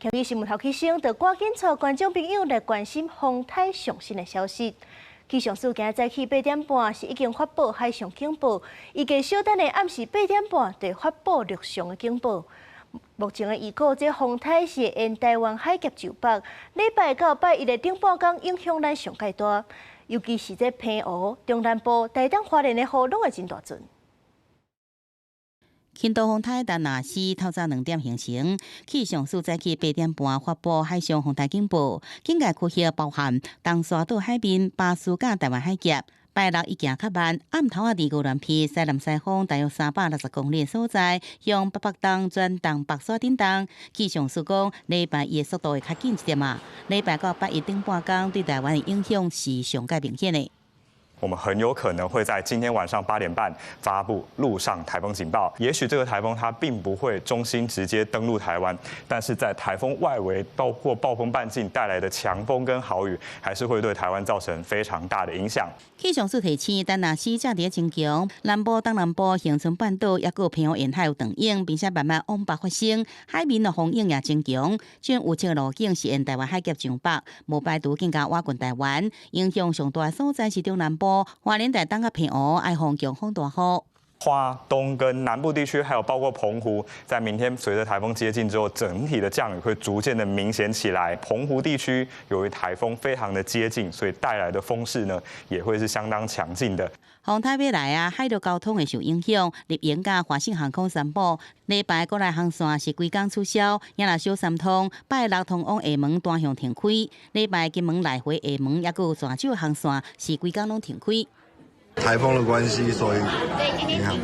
今日新聞頭起先，就趕緊帶觀眾朋友來關心風颱上新的消息。氣象署今早起八點半是已經發布海上警報，預計小等下暗時八點半就發布陸上的警報。目前的預估，這風颱是沿台灣海峽就北，禮拜到拜一的頂半工影響咱上蓋大，尤其是這澎湖、中南部、台東、花蓮的雨攏會真大陣。輕度風颱丹娜絲透早2點形成，氣象署早起八點半發布海上風颱警報，警戒區域包含東沙島海面、巴士佮台灣海峽。拜六伊行較慢，暗頭仔佇鵝鑾鼻西南西方大約360公里所在，向北北東轉東北沙振動。氣象署講，禮拜一的速度會較緊一點仔。禮拜到拜一頂半工對台灣的影響是上蓋明顯的。我們很有可能會在今天晚上8點半發布陸上颱風警報。也許這個颱風它並不會中心直接登陸台灣，但是在颱風外圍包括暴風半徑帶來的強風跟豪雨，還是會對台灣造成非常大的影響。氣象署提醒，丹娜絲正佇增強，南部、東南部、恆春半島抑閣澎湖沿海有長湧，並且慢慢往北發生，海面的風湧也增強。準預測路徑是沿台灣海峽上北，無排除更加倚近台灣，影響上大的所在是中南部。花蓮、台東佮澎湖愛防強風大雨。花東跟南部地區，還有包括澎湖，在明天隨着颱風接近之後，整體的降雨會逐漸的明顯起來。澎湖地區由於颱風非常的接近，所以帶來的風勢呢，也會是相當強勁的。風颱欲來啊，海陸交通會受影響。立榮佮華信航空宣布，禮拜國內航線是規工取消，也若小三通，拜六通往廈門單向停開。禮拜金門來回廈門，抑閣有泉州航線是規工攏停開。颱風的關係，所以對，今天停航。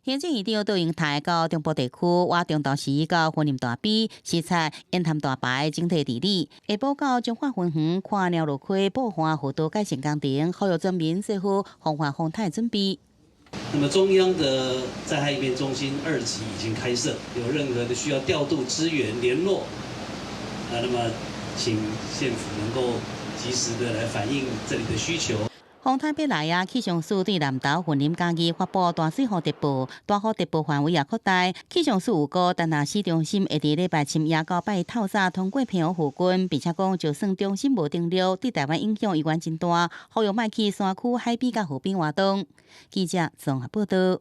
行政院長杜英台到中部地區，倚中投時到雲林大埤視察淹潭大壩整體治理，下晡到彰化分園看鳥落溪布岸河道改善工程，呼籲全民做好防範風颱準備。那麼中央的災害應變中心二級已經開設，有任何的需要調度支援聯絡，啊，那麼請縣府能夠及時的來反映這裡的需求。風颱欲來啊！氣象署對南投、雲林、嘉義發布大水雨特報，大雨特報範圍也擴大。氣象署預估，丹娜絲中心會佇禮拜深夜到拜一透早通過澎湖附近，並且講就算中心無登陸，對台灣影響依然真大，呼籲莫去山區、海邊佮河邊活動。記者綜合報道。